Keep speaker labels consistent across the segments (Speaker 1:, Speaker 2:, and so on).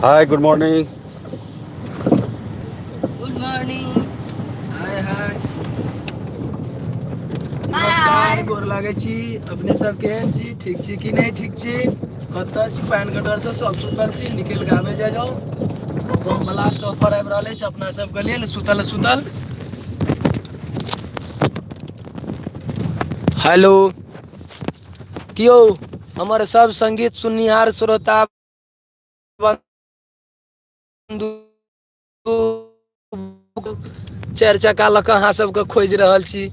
Speaker 1: Hi, good morning.
Speaker 2: Good morning.
Speaker 3: Hi hi. नमस्कार, गोर लागै छी। अपने सब केहन छी? ठीक छी कि नहि ठीक छी? कतऽ छी? पानि के डर से सब सुतल छी, निकलि के आबै जाय जाउ। बम ब्लास्ट ऑफर आबि रहल अछि अपना सबके लेल। सुतल सुतल। हेलो, कियो हमर सब संगीत सुननिहार श्रोता बंधु, चारि चक्का लऽ कऽ अहाँ सबके खोजि रहल छी,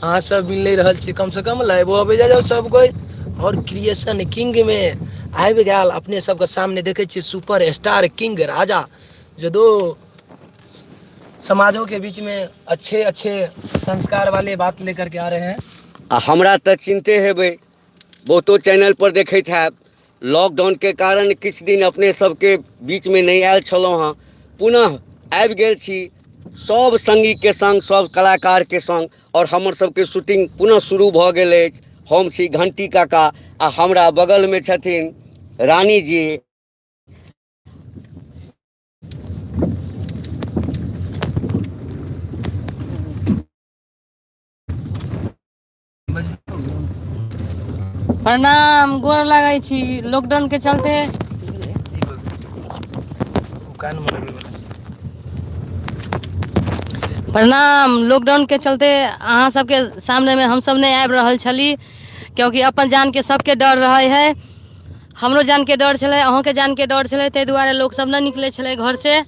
Speaker 3: अहाँ सब मिल नहि रहल छी। कम से कम लाइवो अबै जाउ सब कोइ। और क्रिएशन किंग में आबि गेल अपने सबके सामने, देखै छियै सुपर स्टार किंग राजा, जो दो समाजों के बीच में अच्छे अच्छे संस्कार वाले बात लेकर के आ रहे हैं।
Speaker 1: आ हमरा तऽ चिन्हते हेबै, बहुतो चैनल पर देखैत हैब। लॉकडाउनके कारण किछु दिन अपने सबके बीचमे नहि आयल छलहुँ हँ, पुनः आबि गेल छी सब सङ्गीके सङ्ग, सब कलाकारके सङ्ग, आओर हमर सबके शूटिंग पुनः शुरू भऽ गेल अछि। हम छी घण्टी काका आ हमरा बगलमे छथिन रानी जी।
Speaker 2: प्रणाम, गोर लगै छी। लॉकडाउन के चलते प्रणाम। लॉकडाउन के चलते अहाँ सबके सामने में हमसब नहि आबि रहल छली, क्योंकि अपन जान के सबके डर रहे है। हमरो जानके डर छलै, अहूँके जानके डर छलै, ताहि दुआरे लोकसभ नहि निकलै छलै घरसँ।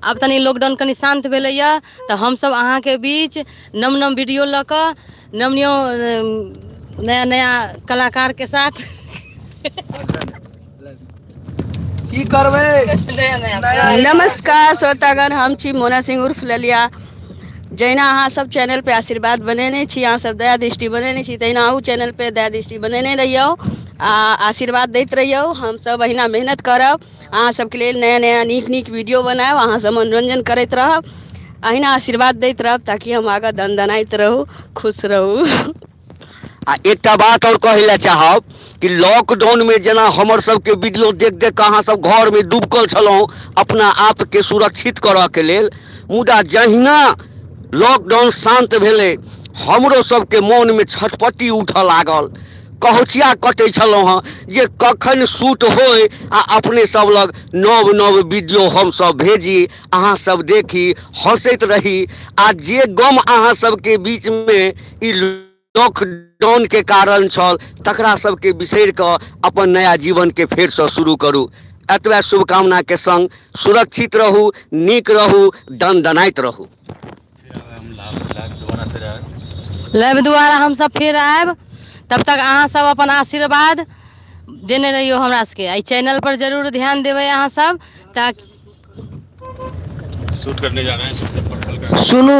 Speaker 2: आब तनि लॉकडाउन कनि शान्त भेलैए तऽ हमसभ अहाँके बीच नव नव वीडियो लऽ कऽ, नव नव नया नया कलाकारके साथ
Speaker 3: की करबै।
Speaker 4: नमस्कार श्रोतागण, हम छी मोना सिंह उर्फ ललिया। जहिना अहाँ सब चैनल पे आशीर्वाद बनेने छी, अहाँ सब दया दृष्टि बनेने छी, तहिना अहू चैनल पे दया दृष्टि बनेने रहियौ आ आशीर्वाद दैत रहियौ। हमसब अहिना मेहनत करब, अहाँ सबके लेल नया नया नीक नीक वीडियो बनायब, अहाँ सब मनोरंजन करैत रहब, अहिना आशीर्वाद दैत रहब ताकि हम आगाँ दनदनाइत रहू, खुश रहू।
Speaker 1: आ एकटा बात आओर कहै लए चाहब कि लॉकडाउनमे जेना हमर सबके वीडियो देख देख कऽ अहाँ सब घरमे डुबकल छलहुँ अपना आपके सुरक्षित करऽके लेल, मुदा जहिना लॉकडाउन शान्त भेलै हमरो सबके मोनमे छटपटी उठऽ लागल, कहुचिया कटै छलहुँ हँ जे कखन शूट होइ आ अपने सब लग नव नव वीडियो हमसब भेजी, अहाँ सब देखी, हँसैत रही। आ जे गम अहाँ सबके बीचमे ई लॉकडाउनके कारण छल तकरा सबके बिसरि कऽ अपन नया जीवनके फेरसँ शुरू करू। एतबे शुभकामनाके सङ्ग सुरक्षित रहू, नीक रहू, दनदनाइत रहू।
Speaker 2: लाइव द्वारा हमसब फेर आयब, तब तक अहाँ सब अपन आशीर्वाद देने रहियौ हमरा सबके। एहि चैनल पर जरूर ध्यान देबै अहाँ सब ताकि
Speaker 5: शूट करने जा रहे हैं, शूट कर पल
Speaker 3: सुनू,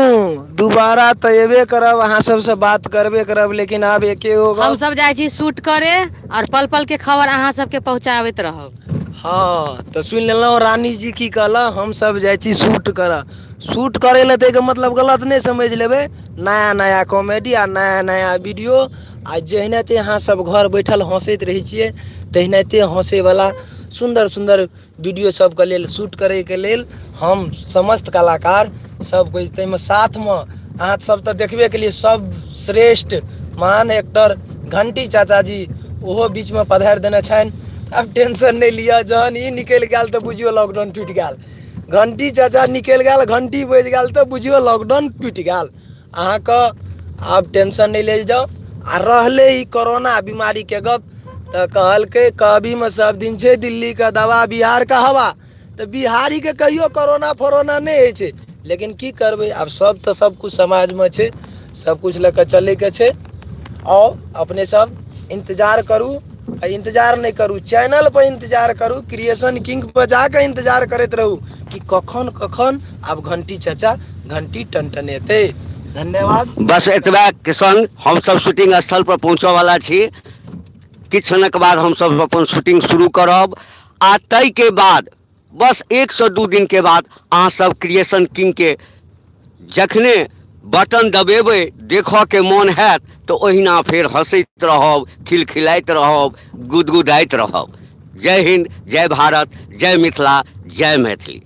Speaker 3: दोबारा तऽ एबे करब, अहाँ सबसँ बात करबे करब, लेकिन आब एके गो
Speaker 2: हम सब जाइ छी शूट करे और पल पल के खबर अहाँ सबके पहुँचाबैत रहब।
Speaker 3: हँ तऽ सुनि लेलहुँ रानी जी की कहला, हम सब जाइ छी शूट करऽ। शूट करै लए तऽ एहिके मतलब गलत नहि समझि लेबै, नया नया कॉमेडी आ नया नया वीडियो, आ जेहनाइते अहाँ सब घर बैठल हँसैत रहै छियै तेहनाइते हँसैवला सुन्दर सुन्दर वीडियो सबके लेल शूट करैके लेल हम समस्त कलाकार सब कोइ ताहिमे साथमे अहाँ सब तऽ देखबे केलियै, सब श्रेष्ठ महान एक्टर घंटी चाचा जी ओहो बीचमे पधारि देने छनि। आब टेंशन नहि लिअ, जहन ई निकलि गेल तऽ बुझियौ लॉकडाउन टूटि गेल। घंटी चाचा निकलि गेल, घंटी बाजि गेल तऽ बुझियौ लॉकडाउन टूटि गेल। अहाँके आब टेंशन नहि लेल जाउ। आ रहलै ई कोरोना बीमारीके गप, तऽ कहलकै कहबीमे सब दिन छै दिल्लीके दवा बिहारके हवा, तऽ बिहारीके कहियो कोरोना फोरोना नहि होइ छै। लेकिन की करबै, आब सब तऽ सब किछु समाजमे छै, सब किछु लऽ कऽ चलैके छै। आउ अपने सब इन्तजार करू, आ इन्तजार नहि करू, चैनल पर इन्तजार करू, क्रिएशन किंग पर जाके इन्तजार करैत रहू कि कखन कखन आब घंटी चाचा घंटी टनटनेतै। धन्यवाद।
Speaker 1: बस एतबा के संग हमसब शूटिंग स्थल पर पहुँचऽ वाला छी। किछु क्षणक बाद हमसब अपन शूटिंग शुरू करब आ ताहिके बाद बस 1 से 2 दिनके बाद अहाँ सब क्रिएशन किंग के जखने बटन दबेबै, देखऽके मोन हैत तऽ ओहिना फेर हँसैत रहब, खिलखिलाइत रहब, गुदगुदाइत रहब। जय हिन्द, जय भारत, जय मिथिला, जय मैथिली।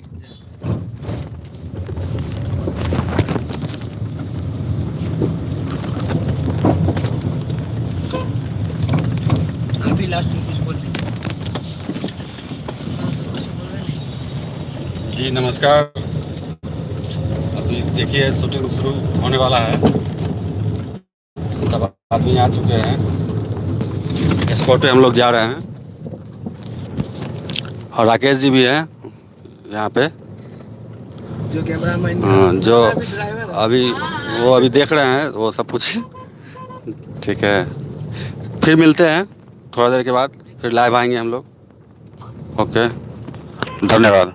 Speaker 3: अभी लास्ट में कुछ बोल दीजिए।
Speaker 5: जी नमस्कार। अभी देखिए शूटिंग शुरू होने वाला है, सब आदमी आ चुके हैं, स्पॉट पे हम लोग जा रहे हैं और राकेश जी भी हैं यहाँ पे,
Speaker 3: जो कैमरामैन,
Speaker 5: हाँ, जो अभी वो अभी देख रहे हैं वो सब कुछ। ठीक है, फिर मिलते हैं थोड़ा देर के बाद, फिर लाइव आएंगे हम लोग। ओके, धन्यवाद।